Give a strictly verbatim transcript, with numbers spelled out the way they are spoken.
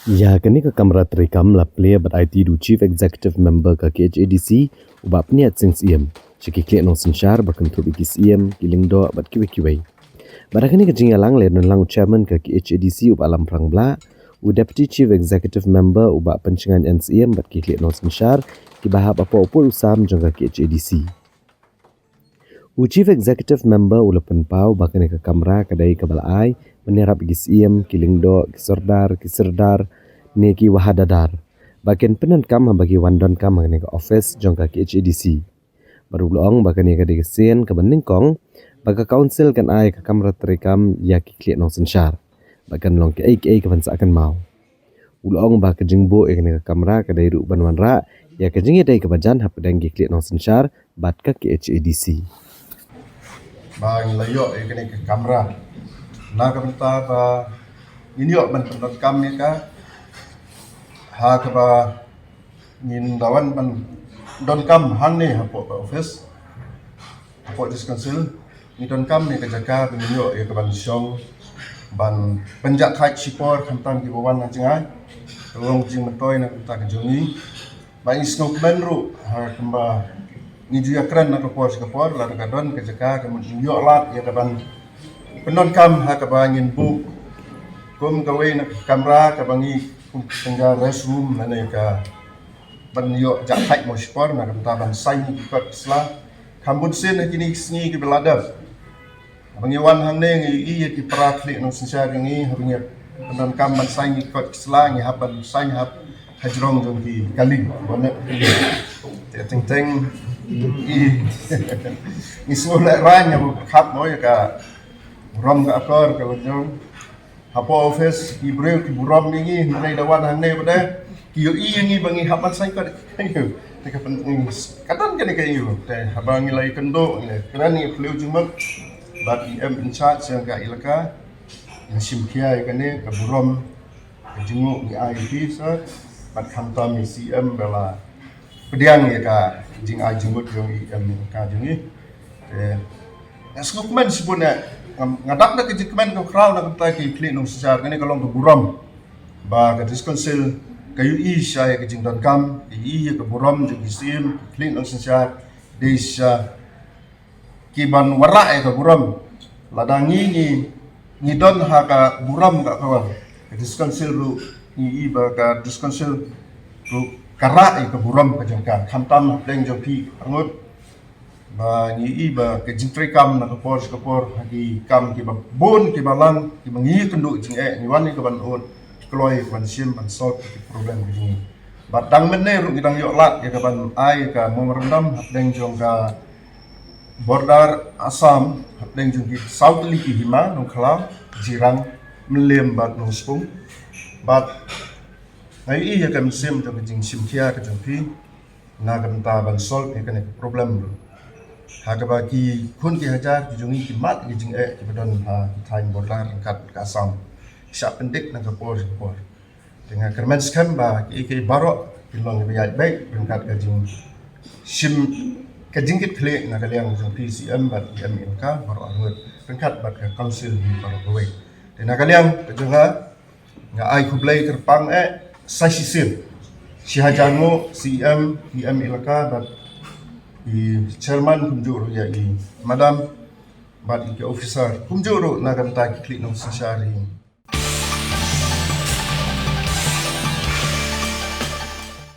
Ïa kane ka kamra treikam la plie bad aiti da u Chief Executive Member ka K H A D C, u Bah Pynïaid Sing Syiem, sha ki khlieh nongsynshar ba kynthup ïa ki Syiem, ki Lyngdoh bad kiwei kiwei. Bad ha kane ka jingïalang la don lang u Chairman ka K H A D C, u Bah Lamphrang Blah, u Deputy Chief Executive Member, u Bah Pynshngaiñ N Syiem bad ki khlieh nongsynshar kiba hap hapoh u pud u sam jong ka K H A D C. U Chief Executive Member u la pynpaw ba kane ka kamra ka dei kaba la ai ban ïarap ïa ki Syiem, ki Lyngdoh, ki Sordar, ki Sirdar ne ki Wahadadar ba kin pyndonkam haba ki wan donkam ha kane ka office jong ka K H A D C. Bad u la ong ba kane ka dei ka sien kaba nyngkong ba ka Council kan ai ka kamra treikam ïa ki khlieh nongsynshar, ba kan long kiei kiei ka ban sah kynmaw. U la ong ba ka jingbuh ïa kane ka kamra ka dei ruh ban wanrah ïa ka jingïadei kaba jan hapdeng ki khlieh nongsynshar bad ka K H A D C. Ba ngi la ïoh ïa kane ka kamra na ka bynta ba ngin ïoh ban pyndonkam ïa ka, ha kaba ngin da wan ban donkam hangne hapoh ka office, hapoh District Council. Ngi donkam ïa ka jaka ba ngin ïoh ïa ka ban shong ban pynjah thait shipor, khamtam kiba wan na jngai. Ka long jingmyntoi na ka bynta ka jong ngi. Ba ngi sngewkmen ruh ha kumba ngi ju ïakren na ka por sha ka por, lada ka don ka jaka ka mut ngi ïoh lad ïa ka ban pyndonkam ha kaba ngin buh kum kawei na ka kamra kaba ngi kum ka restroom lane ka ban ïoh jah thait mo shipor na ka bynta ban saiñ ki kot ki sla. Kham bun sien ha kine ki sngi kiba la dep, haba ngi wan hangne ngi ïohi ïa ki para khlieh nongsynshar jong ngi, haba ngi pyndonkam ban saiñ ki kot ki sla, ngi hap ban saiñ hap ha jrong jong ki kali, bonnet kali. Te teng teng i ngi sngewlehrain ïa ba khap mo ïa ka burom ka akor ka la jong. Hapoh office ki briew ki burom ïa ngi, hynrei da wan hangne ba dei ki ïohi ïa ngi ba ngi hap ban saiñ kot. Te ka pyn-, ka don kane ka ïoh. Te haba ngi la ïakynduh, ngi la kren, ngi phylliew jingmut bad i M in charge jong ka elaka, ngi shim khia ïa kane ka burom ka jingnguh ngi ai ïa phi sir, bad khamtam i C M ba la pdiang ïa ka jingai jingmut jong i M in ka jong ngi. Te nga sngewkmen shibun eh, nga, nga dap da ka jingkmen ka khraw na ka bynta ki khlieh nongsynshar, kane ka long ka burom ba ka District Council ka ïohi sha ïa ka jingdonkam, ka ïohi ïa ka burom jong ki Syiem, ki khlieh nongsynshar, dei sha ki ban wanrah ïa ka burom. Lada ngi, ngi, ngi don ha ka burom ka akor, ka District Council ruh ngi i ba ka District Council ruh ka rah ïa ka burom ka jong ka, khamtam hapdeng jong phi arngut. Ba ngi i ba ka jingtreikam na ka por sha ka por ha ki kam kiba bun kiba lang kiba ngi kynduh jingeh, ngi wan ïa ka ban ud kloi, ban shim, ban solve ki problem ki jong ngi. Bad dang mynne ruh ngi dang ïoh lad ïa ka ban ai ïa ka memorandum hapdeng jong ka border Assam, hapdeng jong ki saw tylli ki hima, Nongkhlaw, Jirang, Mylliem bad Nongspung. Bad nga ïohi ïa ka mynsiem jong ka jingshim khia ka jong phi na ka bynta ban solve ïa kane ka problem ruh. Ha kaba ki khun ki hajar ki jong ngi ki mad ki jingeh kiba don ha ki thaiñ border ryngkat ka Assam, ki shah pyndik na ka por sha ka por. Te nga kyrmen skhem ba kiei kiei baroh kin long kiba ïaid beit ryngkat ka jingshim, ka jingkitkhlieh na ka liang jong phi C M bad i M elaka baroh arngut, ryngkat bad ka Council hi baroh kawei. Te na ka liang ka jong nga, nga ai khublei kyrpang eh sa shisien, shi hajar nguh C M, i M elaka bad i Chairman, kumjuh ruh ïa i Madam bad ïa ki officer, kumjuh ruh na ka bynta ki khlieh nongsynshar hi